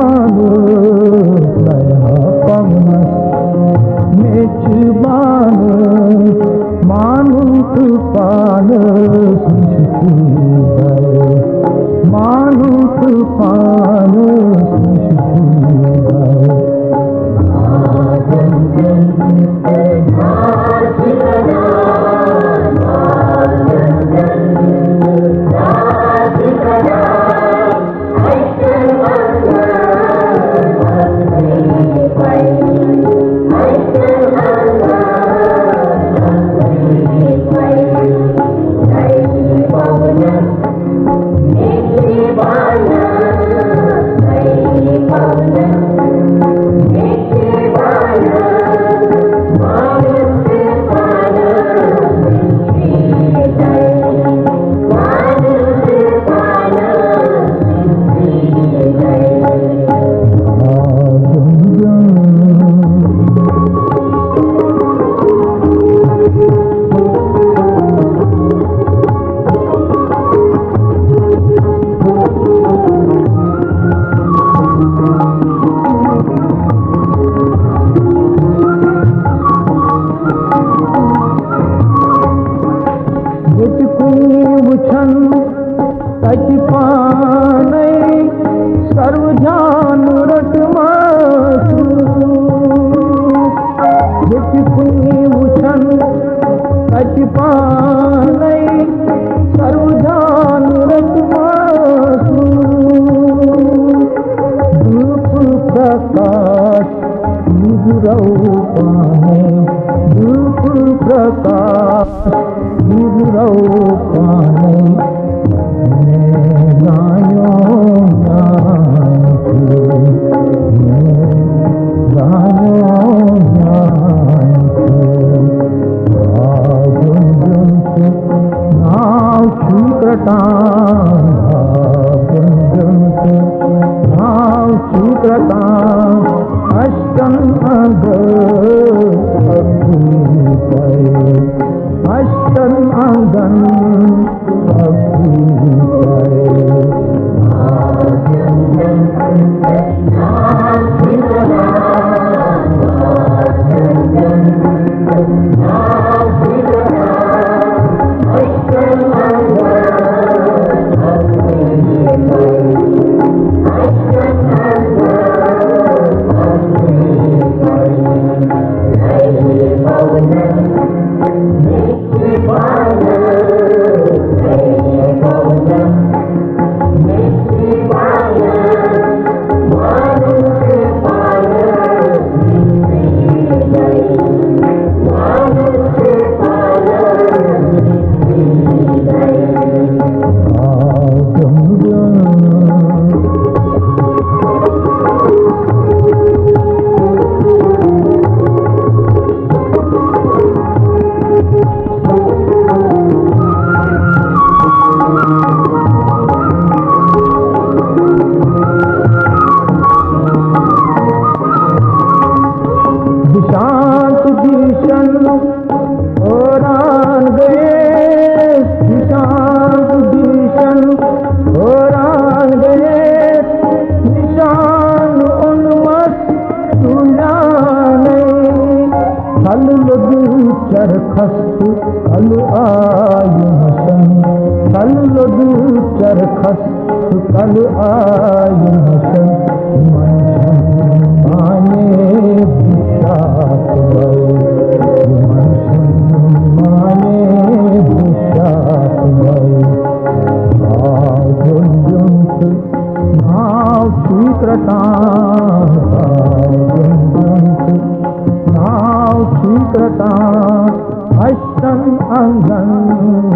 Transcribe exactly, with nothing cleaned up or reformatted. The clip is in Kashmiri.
پانس نیا پونس مےٚ چھِ بانہٕ مانُن تہٕ پانس نِش چھُے ڈر۔ مانُن تہٕ پانس نِش چھُے ڈر۔ ییٚتہِ کُنہِ وٕچھن تَتہِ پانے سرو جان رٔٹمَس۔ ییٚتہِ کُنہِ وٕچھن تَتہِ پانے سرو جان رٔٹمَس۔ دھوپ پرکاش نظرو پانے، دھوپ پرکاش نظرو پانے۔ میں زانیو نانکو، میں زانیو نانکو۔ آ جُن جُن چھُ ناو چھُے کرٛٹان، آ جُن جُن چھُ ناو چھُے کرٛٹان۔ اَسہِ کَن اَنٛدر اَکُے پَے، اَسہِ کَن اَنٛدَن اَکُے پَے۔ دِشان تہٕ دیٖشن حٲران گٔیے، دِشان تہٕ دیٖشن حٲران گٔیے، نِشان اوٚنمَس تُلانَے۔ تھل لوٚگ چرخس تہٕ تھل آیہِ مشن، تھل لوٚگ چرخس تہٕ تھل آیہِ مشن۔ منشن مانے بُشراتھ وے، منشن مانے بُشراتھ وے۔ آ جُن جُن تہٕ ناو چھُے کرٛٹان، آ جُن جُن تہٕ ناو چھُے کرٛٹان، اَسہِ کَن اَنٛگَن